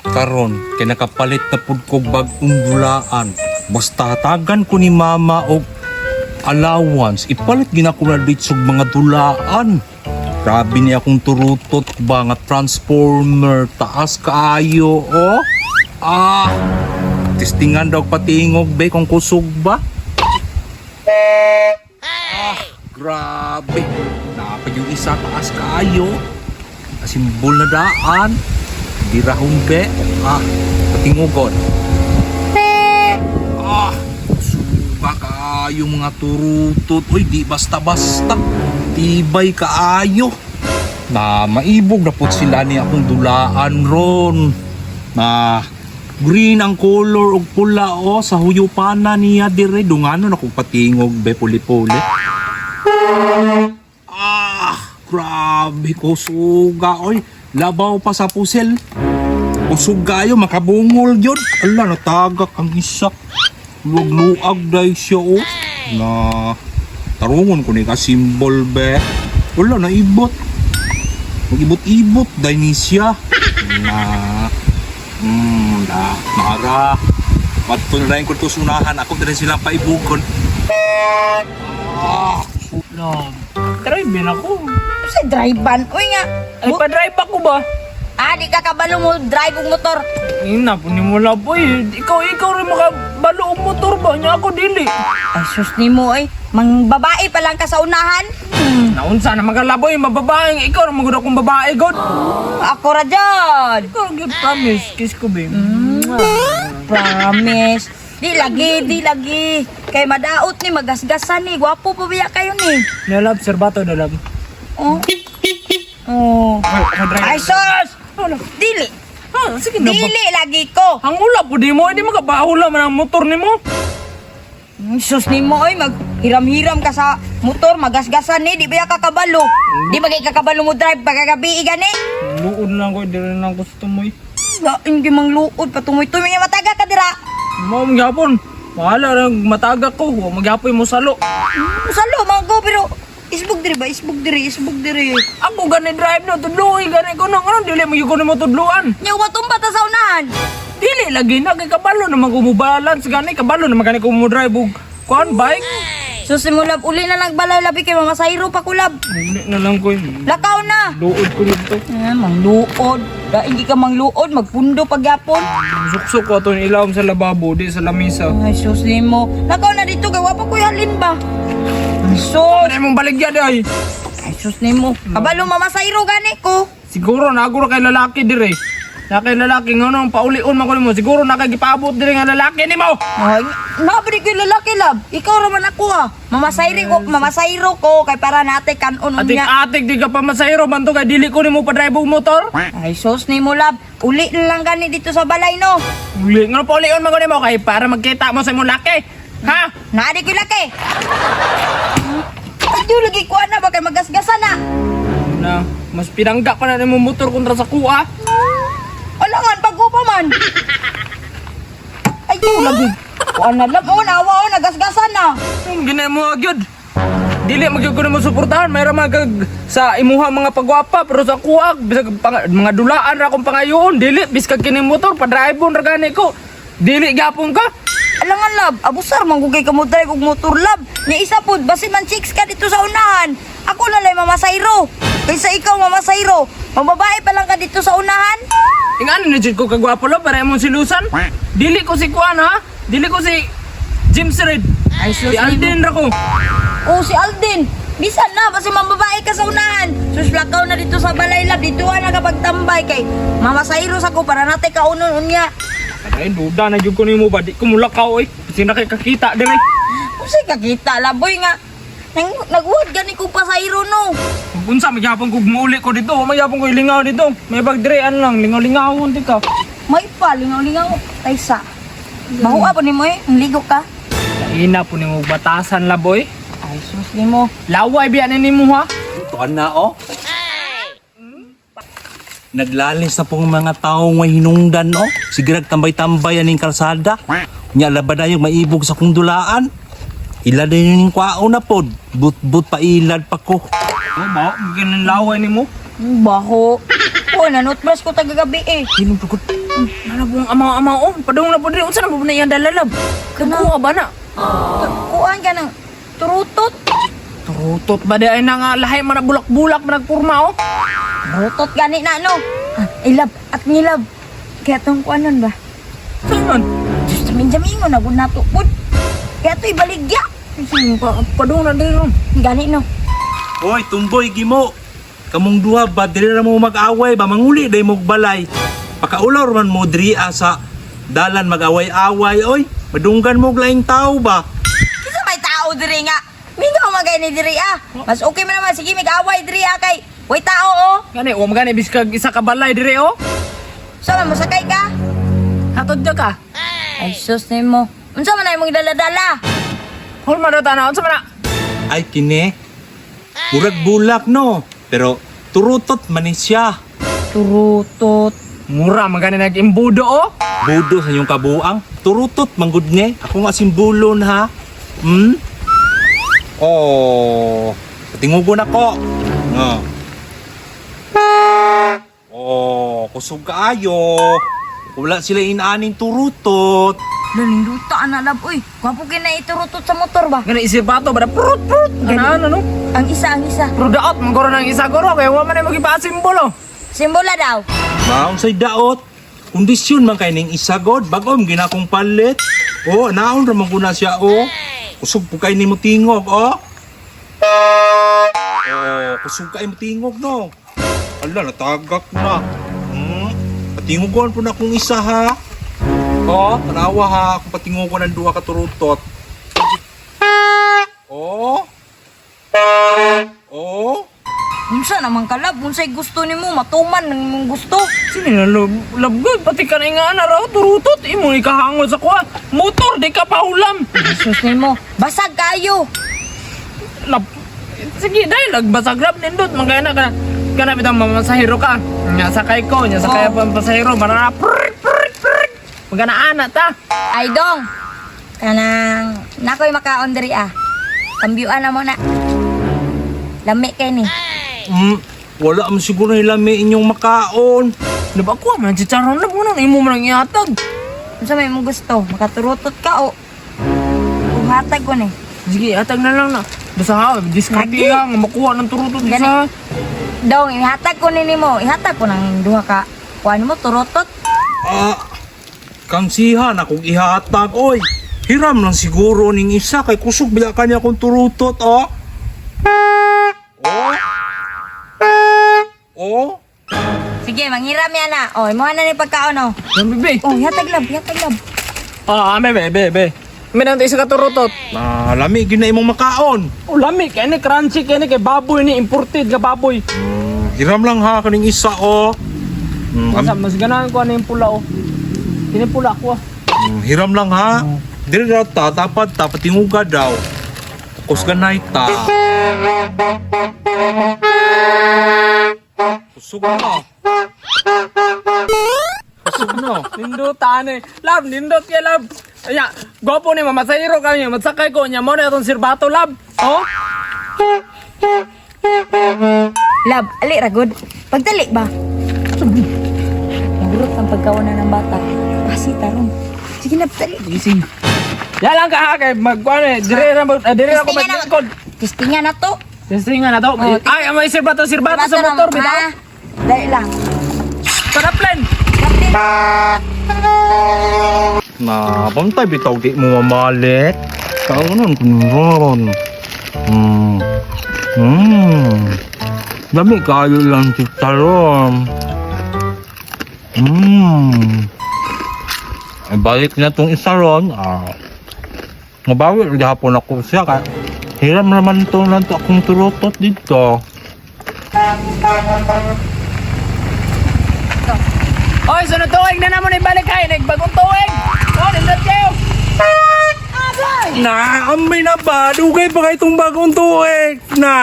Karon kay nakapalit na pud kog bag-ong dulaan. Basta hatagan ko ni mama og allowance, ipalit gina ko na dito og mga dulaan. Grabe ni akong turutot ba nga transformer, taas kaayo oh. Ah, testingan daw patingog be kung kusog ba. Ah, grabe. Napag yung isa taas kaayo. Asimbol na daan. Di rahon be. Ah, patingugon. Ah, suba kaayo mga turutot. Uy, di basta-basta. Tibay kaayo. Na maibog na pud sila ni akong dulaan ron. Na green ang color ug pula oh sa huyupana niya dire dungano na kung patingog be puli-puli. Ah, grabe ko suga oy. Labaw pa sa pusil. Kusog kayo makabungol gyud. Ala, natagak ang isa. Luag-luag day siya oh. Na tarungon ko ni ka simbol be. Wala na ibot. Mag-ibot-ibot day ni siya. Na na mara. Madto na rin ko to sunahan. Ako na rin silang paibugon. Ah, Love, drive din ako. Sa drive ban. Uy nga. Ay, pa-drive ako ba? Ah, di ka kabalo mo drive og motor. Ina, po ni mo love, oy. Ikaw rin makabalo og motor ba? Nya ako dili. Ay sus nimo oy. Mang babae pa lang ka sa unahan. Naunsa na magalaboy, mababaeng. Ikaw rin magud akong babae, god. Ako ra jud. Ikaw rin promise. Kiss ko, babe. Promise. Di lagi, di lagi. Kay madaot ni magasgasan ni. Gwapo pa biya kayo ni. Na love, sir bato na love. Oh. Oh. Ay, ako drive. Ay sus! Ano? Dili. Ah, sige na ba? Dili lagi ko. Ang ula po di mo, hindi makabahula man ang motor ni mo. Sus nimo oy, maghiram-hiram ka sa motor, magasgasan ni, di ba ka kabalo? Di ba kay kakabalo mo drive pagkagabi gani? Luod lang ko, di rin lang gusto mo eh. Lain gyud mang luod patumoy-tumoy nga mataga ka dira. Mao magyapon. Bahala rin mataga ko, wa magyapoy mo salo. Salo man ko pero isbog diri ba? Isbog diri, isbog diri. Ako gani drive no, tudluoy gani ko no, ano dili mo ko nimo tudluan. Nya watumba ta sa unahan. Dili lagi na kay kabalo naman ko mo balance gani, kabalo naman gani ko mo drive og kuan bike. So simulab uli na lang balay labi kay Mama Sayro pa kulab. Uli na lang ko. Eh. Lakaw na. Luod ko nito. Ah, mangluod. Daing di ka mangluod, magpundo pagyapon. Suksok ko ato ilawom sa lababo, di sa lamisa. Ay sus nimo. Lakaw na dito kay wa pa koy halin ba. Ay sus. Ano mong baligya di ay? Ay sus nimo. Kabalo Mama Sayro gani ko. Siguro naguro kay lalaki dire. Na kay lalaki ngono ang paulion man ko nimo. Siguro na kay gipaabot dire nga lalaki nimo. Ay, nabri ko yung lalaki lab. Ikaw raman ako ah. Mama Sayro ko, Mama Sayro ko kay para nate kanon Atik unya. atik di ka pa masayro man to kay dili ko nimo pa drive og motor. Ay sus nimo lab. Uli na lang gani dito sa balay no. Uli ngono paulion man ko nimo kay para magkita mo sa imong laki. Ha? Naadi ko yung laki. Ay, di lagi kuha na ba kay magasgasan na. Na mas pinangga pa na nimo motor kontra sa kuha. Alangan, bago pa man. Ay, di lagi. Kuha na lab. Oh, nawa oh, nagasgasan na. Ang ginay mo agyod. Dili magyud ko nimo suportahan, mayra magag sa imuha mga pagwapa pero sa kuha bisag mga dulaan ra akong pangayoon, dili biskag kini motor pa-drive ra gani ko. Dili gyapon ka. Alangan lab, abusar manggugay ka mo drive og motor lab. Nya isa pod, basin man chicks ka dito sa unahan. Ako na lang Mama Sayro. Kaysa ikaw Mama Sayro, mambabae pa lang ka dito sa unahan. Ingani na jud ko kagwapo lo para imong silusan. Dili ko si kuan ha. Dili ko si James Reid. Ay, sus, Si Alden ra ko. Oh, si Alden. Bisan na, basta mambabae ka sa unahan. Sus, lakaw na dito sa balay lab. Dito ka na kapagtambay kay Mama Sayro sa ko para natay kaunon unya. Ay, duda na jud ko nimo ba di ko mulakaw oy. Kasi na kay kakita dire. Usay kakita laboy nga. Nang nagwad gani ko pa Sayro no. Unsa magyapon ko muuli ko dito, magyapon ko ilingaw dito. May bag dire an lang, lingaw-lingawon di ka. May pa lingaw-lingaw taysa. Baho pa nimo eh, ang ligo ka. Ina po nimo batasan la boy. Ay sus nimo. Laway biya ni nimo ha. Tuan na oh. Naglalis na pong mga tao ngay hinungdan oh. Sige tambay-tambay aning kalsada. Nya laba na yung maibog sa kong dulaan. Ila din yung kwao na pod. But-but pa ilad pa ko. Oh, mao ginin laway nimo. Baho. Ako nanutbrush ko tagagabi eh. Hinong pagod. Nalabong amaw-amaw oh. Padung na po diri unsa na po na iyang dalalab? Kakuha ba na? Kuan ka ng turutot. Turutot ba di ay na nga lahi man na bulak-bulak man nagpurma oh. Turutot gani na no. Ah, ilab at nilab. Kaya tong kuanon ba? Saan man? Diyos namin jamingo na gud nato pud. Kaya to ibaligya. Sige, padung na diri ron. Gani no. Hoy, tumboy gimo. Kamong duha ba dili ra mo mag-away ba manguli day mo balay. Pakaulaw man mo diri sa dalan mag-away-away oy. Madunggan mo og laing tao ba? Kinsa may tao diri nga? Mingaw man kay ni diri ah. Mas okay man naman sige mig-away diri ah kay way tao oh. Gani, wa man gani biskag isa ka balay diri oh. Sa man mosakay ka? Hatod ka. Ay sus nimo. Unsa man ay mong dala-dala? Hulma daw tanaw unsa man na? Ay kini. Murag bulak no. Pero turutot man ni siya. Turutot. Mura man gani nag-imbudo oh. Budo sa inyong kabuang. Turutot manggod ni. Ako nga simbolon ha. Hmm? Oh, patingugon ako. Oh. Oh, kusog kaayo. Wala sila inaaning turutot. Lalinduta ana lab uy. Gwapo kay na iturutot sa motor ba? Gani isirbato ba prut prut. Gani. Ano ano? Ang isa, ang isa. Pero daot man guro nang isa guro kay wa man ay magipasimbolo. Oh. Simbola daw. Maong say daot. Kondisyon man kay ning isagod, bag-om ginakong palit. Oh, naon ra man ko na siya oh. Kusog po kay nimo tingog oh. Oh, kusog kay mo tingog no. Ala, natagak na. Patingogon po na akong isa ha. Oh, tanawa ha, akong patingogon ang duha ka turutot. Oh. Oh. Unsa naman ka lab? Unsay gusto nimo? Matuman nang imong gusto. Sino na lab, lab good? Pati ka na nga na raw, turutot. Imo ikahangol sa kuha. Motor, di ka pahulam. Sus nimo. Basag kayo. Lab, sige, dahil nagbasag lab nindot. Magkaya na ka na. Kana bitang mamasahero ka. Nya sakay ko, nya sakay Oh. pa ang pasahero. Marara, prrrt, prrrt, prrrt. Magana-ana ta. Ay dong. Kanang nakoy makaon diri ah. Kambyuan na mo na. Lami kay ni. Wala man siguro nila may inyong makaon. Lab ako, man chicharon lab mo nang imo man ang ihatag. Unsa may imong gusto? Makaturutot ka o hatag ko ni. Sige, hatag na lang na. Basta ha, diskarte Lagi. lang. Makuha ng turutot Gani. isa. Dong, ihatag ko ni nimo. Ihatag ko nang duha ka. Kuan mo turutot. Ah, kang sihan akong ihatag, oy. Hiram lang siguro ning isa kay kusog bila kanya akong turutot, oh. Oh. Oh. Sige, manghiram yan na. O, imuha na ni pagkaon o. Yan, bebe. Oh, ihatag lab, ihatag lab. Ah, ame, be, be, be. May nang isa ka turutot. Ah, lami gyud na imong makaon. Oh, lami kay ni crunchy kay ni kay baboy ni imported nga baboy. Hiram lang ha kaning isa, oh. Mas, mas ganahan ko ano yung pula oh. Kini pula ko. Ah. Hiram lang ha. Dili daw ta dapat ta patinguga daw. Kus ganay ta. Kusog na. Kusog na. Nindot ani. Lab nindot kay lab. Aya, gwapo ni mamasahero kami, magsakay ko nya mo na atong sirbato lab. Oh. Lab, ali ra good. Pagdali ba? Nagurot ang pagkaon na ng bata. Pasi taron. Sige na, dali. Gising. Ya lang ka ha kay magkuan eh. Dire ra dire ra ko Testingan na. maglingkod. Testingan na to. Testingan na to. Oh, Ay, may sirbato sirbato sa na, motor bitaw. ha? Dali lang. Tara plan. Na, bantay bitaw di mo mamalik. Kaunon kun. Dami kayo lang si Taron. Ay, balik na tong isa ron. Ah. Mabawi rin hapon ako siya. Kaya, hiram naman to lang to akong turutot dito. Oy, sunod tuig na namon ibalik kay nagbagong tuig. Oh, nindot kayo. Na, amay na ba? Dugay pa kay itong bagong tuig. Na!